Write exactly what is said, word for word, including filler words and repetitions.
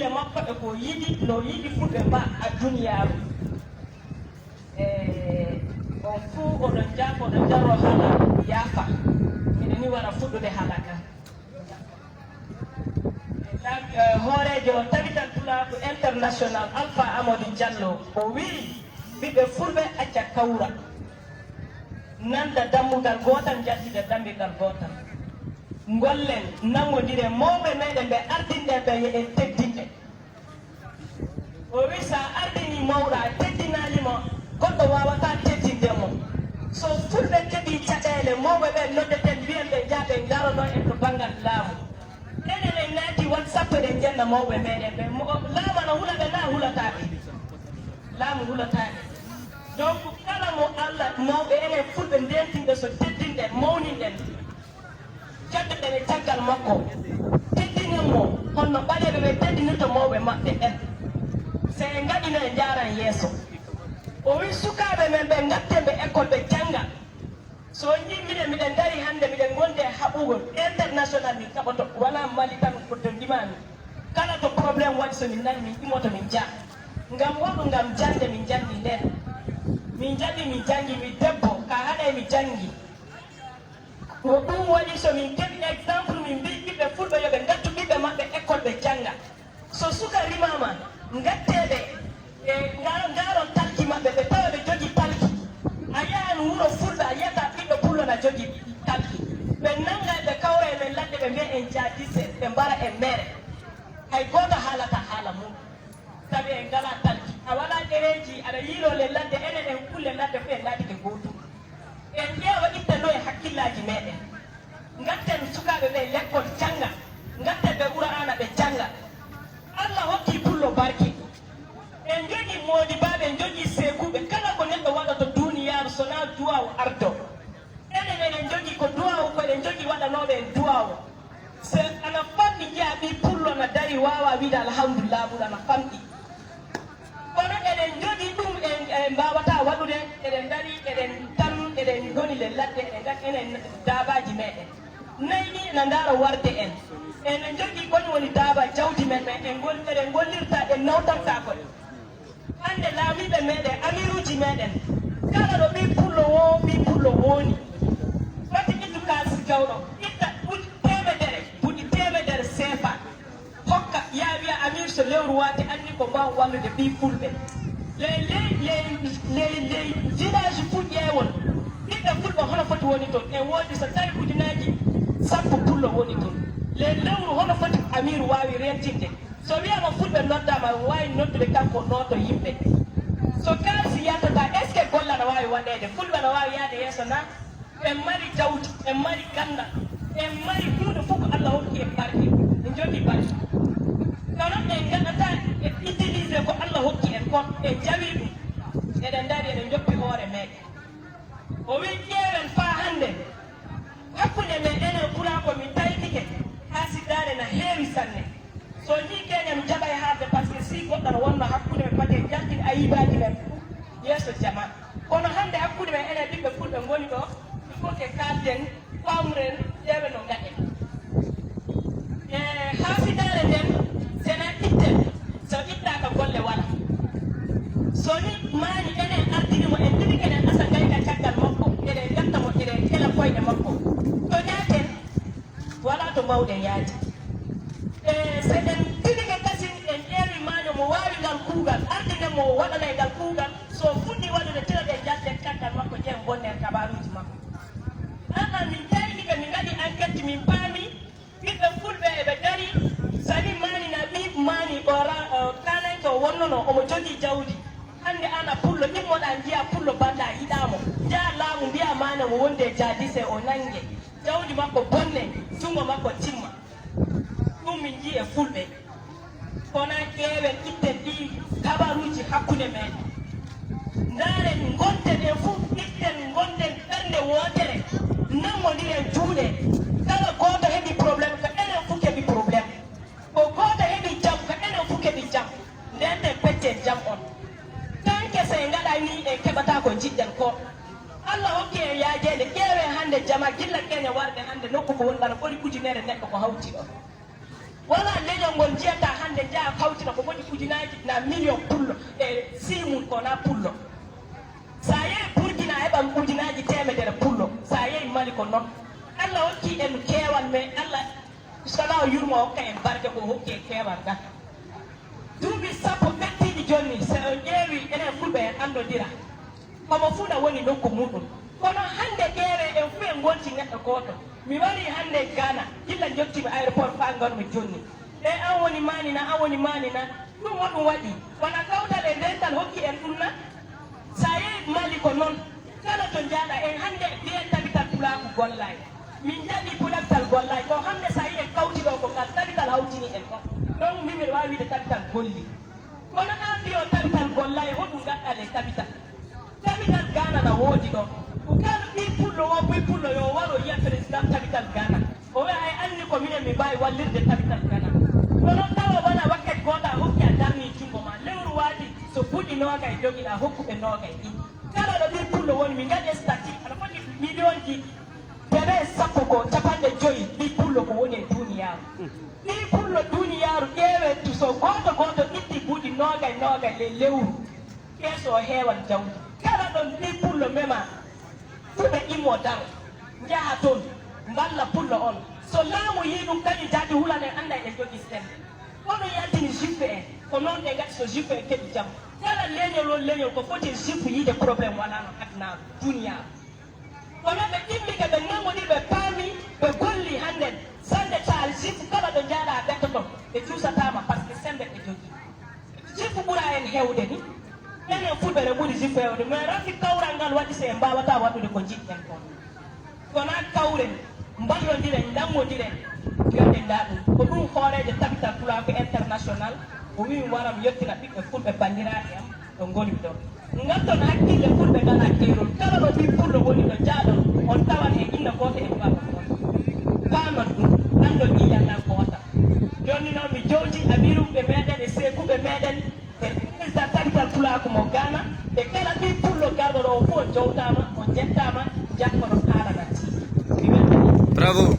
makko e ko yiɗi, no yiɗi fulɓe mba aduniyaaru. E on fuu oɗon njaafo, oɗon njaroo haala yaafa. Miɗo ni wara fuɗɗude haala ka. Hooreejo Tabital Pulaaku International, Alpha Amadou Diallo, o wiyi ɓiɓɓe fulɓe acca kawra, nannda dammugal gootal, njaltida dammugal gootal. Ngollen, nanngondiren mawɓe meeɗen ɓe ardinɗen ɓe, yo en teddin ɓe. O wi, so a ardinii mawɗo, a teddinaali mo, goɗɗo waawataa teddinde mo. So fulɓe keɓii caɗeele, mawɓe ɓe noddeten, mbiyen ɓe njaha ɓe ngarano en to banngal laamu. Enen en naati WhatsApp eɗen njenna mawɓe meeɗen ɓe. Mo-, laamu ana hula ɓe naa hulataa ɓe? Laamu hulataa ɓe. Donc, kala mo Allah mawɓe enen fulɓe ndeentinɓe so teddinɗen, mawninɗen, cadduɗen e caggal makko, teddinen mo, honno ɓaleeɓe ɓe teddinirta mawɓe maɓɓe ɓen. So en ngaɗino, en njaaran yeeso. O wi sukaaɓe men ɓe, ngatten ɓe école ɓe jannga. So on njii minen, miɗen dari hannde, miɗen ngondi e haɓugol international, min kaɓoto, wonaa Mali tan, ko to ndimaami. Kala to problème waɗi, so min nani, min imoto, min njaha. Ngam waɗu, ngam jannde, min janngi nden. Min janngi, min janngi, mi debbo, ka haɗay mi janngi. Ko ɗum waɗi, so min keɓi exemple, min mbii ɓiɓɓe fulɓe yo ɓe ngattu ɓiɓɓe maɓɓe école ɓe jannga. So suka rimaama, ngattee ɓe, e ngar-, ngaron talki maɓɓe, ɓe tawa ɓe jogii talki. A yahan wuro fulɓe, a yiyata ɓiɗɗo pullo na jogii talki. Ɓe nannga ɓe kawra e men ladde, ɓe mbiya en jihadiste, ɓe mbara en mere. Hay gooto haalata haala mum. Sabi en ngalaa talki. A walaa ɗereeji, aɗa yiiloo le ladde, enen en kulle ladde fof en naatike gootum. En ƴeewa itta no e hakkillaaji meeɗen. Ngatten sukaaɓe ɓe lekkol jannga. Ngatten ɓe Qur'aana ɓe jannga. Allah hokki pullo barke. En njogii moodibaaɓe, en njogii seekuuɓe. Kala ko neɗɗo waɗoto duuniyaaru so naa duwaawu ardo. Enen eɗen njogii ko duwaawu, ko eɗen njogii waɗanooɓe en duwaawu. So ana famɗi, njiyaa ɓii pullo na dari, waawaa wiide alhamdulillah, mum ana famɗi. Kono eɗen njogii ɗum, en, en mbaawataa waɗude, eɗen ndarii, eɗen tan, eɗen ngoni le ladde, eɗen ngati enen daabaaji meeɗen. Nayi ɗi ena ndaara warde en. Eɗen njogii ko woni daaba jawdi men, men en ngol-, eɗen ngollirta, en nawtortaa ko. Hannde laamiiɓe meeɗen, amiiruuji meeɗen, kala ɗo ɓii pullo woo, ɓii pullo wooni, foti ittu kaalisi gawɗo, itta buuɗi teemedere, buuɗi teemedere seefa, hokka, yaa wiya amiir so lewru waati anni ko mbaaw wallude ɓii fulɓe. Les, les, les, les, les villages fof ƴeewon, ɓiɓɓe fulɓe hono foti woni toon, en woodi so tawi ujunaaji sappo pullo woni toon. Les lewru hono foti amiir waawi reentinde? So wiyaama fulɓe noddaama, waawi noddude kanko nooto yimɓe. So kaalisi yaltataa, est-ce que golle ana waawi waɗeede? Fulɓe ana waawi yahde yeeso naa? En mari jawdi, en mari ganndal, en mari huunde fof ko Allah hokki en barke, en njogii barke. Kono en ngaɗataa e utiliser ko Allah hokki en kon, en jawii ɗum. Eɗen ndari, eɗen njoppi hoore meeɗen. O wi, ƴeewen faa hannde, hakkunde men enen Pulaaku, min taykike, haasiddaare na heewi sanne. So nii keñen jaɓay haalde, par ce que si goɗɗo no wonno hakkunde men, pati en jaltin ayibaaji men yeeso jama. Kono hannde hakkunde men enen ɓiɓɓe fulɓe ngoni ɗo, il faut que kaalden, pamren, ƴeewen no ngaɗen. E haafidaare nden, sena itten, so ittaaka golle wala. So ni maani enen ardini mo, en tigi eɗen asa ngayka caggal makko, eɗen ngatta mo, eɗen kela koyɗe makko. To ñaaten, wala to mbawɗen yaade. E so en tigi kasin, en ƴeewi maani mo waawi ngal kuugal, ardinen mo o waɗanay ngal kuugal, so fuɗɗi waɗude tira ɗen njalten caggal makko, ƴeen bonnen kabaaruuji makko. A'a, min taynike, min ngaɗi enquête, min paami, ɓiɓɓe fulɓe eɓe dari, sani maani na ɓii maani o ra-, o kaananke o wonnono, omo jogii jawdi. Hannde aan a pullo, immoɗaa njiyaa pullo banɗaa yiɗaa mo. Njaha laamu mbiyaa maani omo wondi e jihadiste o nannge. Jawdi makko bonne, junngo makko timma. Ɗum min njii e fulɓe. Kono ƴeewen, itten ɗii kabaruuji hakkunde men. Ndaaren, ngonten en fof, itten, ngonden ɓernde wootere, nanngondiren juuɗe. Kala gooto heɓi problème, ko enen fof keɓi problème. Ko gooto heɓi jam, ko enen fof keɓi jam. Ndenten, peccen jam on. Tan kese en ngaɗay nii, en keɓataa ko njiɗɗen ko. Allah hokki en yaajeende, ƴeewen hannde jama, gilla keña warde hannde, nokku ko woni ɗo, ɓuri ujunere neɗɗo ko hawti ɗo. Wala leñol ngol njiyata hannde, njaha hawti Million pullo e six mum ko wona pullo. So a yehi Burkina a heɓan ujunaaji teemedere pullo, so a yehi Mali ko noon. Allah hokki en keewal, mais Allah so alaa o yurmo o hokka en barke ko o hokki en keewal ngal. Duuɓi sappo ɓettiiɗi jooni, so on ƴeewi enen fulɓe en anndondira. Komo fuu na woni nokku muuɗum. Kono hannde ƴeewee en fuu en ngonti neɗɗo gooto. Mi warii hannde Ghana, gilla njottimi aéroport faa ngarmi jooni. E an woni maani na, an woni maani na. Ɗum hoɗum waɗi? Wona kawtal e dental hokki en ɗum na? So a yehi Mali ko noon. Kala to njaaɗa en hannde mbiyen tabital pulaaku gollaay. Min njaɓi pulabital gollaay. Ko hannde so a yii en kawti ɗo ko ngal tabital hawtini en ɗo. Donc min miɗo waawi wiide tabital golli. Kono an mbiyo tabital gollaay, hoɗum ngaɗɗa le tabital? Tabital Ghana na woodi ɗo. Ko kala ɓii pullo wo ɓii pullo yo waro yiya président tabital Ghana. O wiya ay anni ko minen mi mbaawi wallirde tabital Ghana. Kono tawa wona wakkati gooto a hokki a darni junngo ma. Lewru waati so buɗi noogay jogiɗa hokku ɓe noogay ɗin. Kala ɗo ɓii pullo woni mi ngaɗi statut aɗa foti millionji debe sappo ko capanɗe joyi ɓii pullo ko woni e duuniyaaru. Ɓii pullo duuniyaaru ƴeewee tu so gooto gooto itti buuɗi noogay noogay le lewru. Keeso o heewan jawdi. Kala ɗon ɓii pullo mema. Fuɓe immo daro. Njaha toon. Mballa pullo on. So laamu yii ɗum kañum jaati hulan en annda eɗen jogii semmbe. Kono yaltini jiffe en. Ko noon ɓe ngaɗi so jiffe en keɓi jam. Kala leñol won leñol ko foti e jiffe yiide problème walaano adunaaru, duuniyaaru. Kono ɓe immike, ɓe nanngondiri, ɓe paami, ɓe golli hannden. Sannde taal jiffe kala ɗo njaaɗa a ɓettoto, ɓe cuusataama par ce que semmbe ɓe jogii. Jiffe ɓura en heewde ni. Enen fulɓe ne ɓuri jiffe heewde. Mais rafi kawral ngal waɗi si en mbaawataa waɗude ko njiɗɗen kon. Kono kawren, mballondiren, njanngondiren, mbiyoɗen ndaa ɗum. Ko ɗum hooreejo Tabital Pulaaku International o wiyi mi wara mi yettina ɓiɓɓe fulɓe banndiraaɓe am ɗo ngonmi ɗo. Ngatton hakkille fulɓe ngalaa keerol. Kala ɗo ɓii pullo woni ɗo njaaɗon, on tawan e inna gooto e baaba gooto. Paaman ɗum, anndon ƴiiƴan nan ko wata. Jooni noon mi jowti amiiruɓe meeɗen e seekuɓe meeɗen. E président Tabital Pulaaku mo Ghana, e kala ɓii pullo garɗo ɗo, o fof on jowtaama, on njettaama, njakkono haalana tiiɗi. Mi weltanii. Bravo.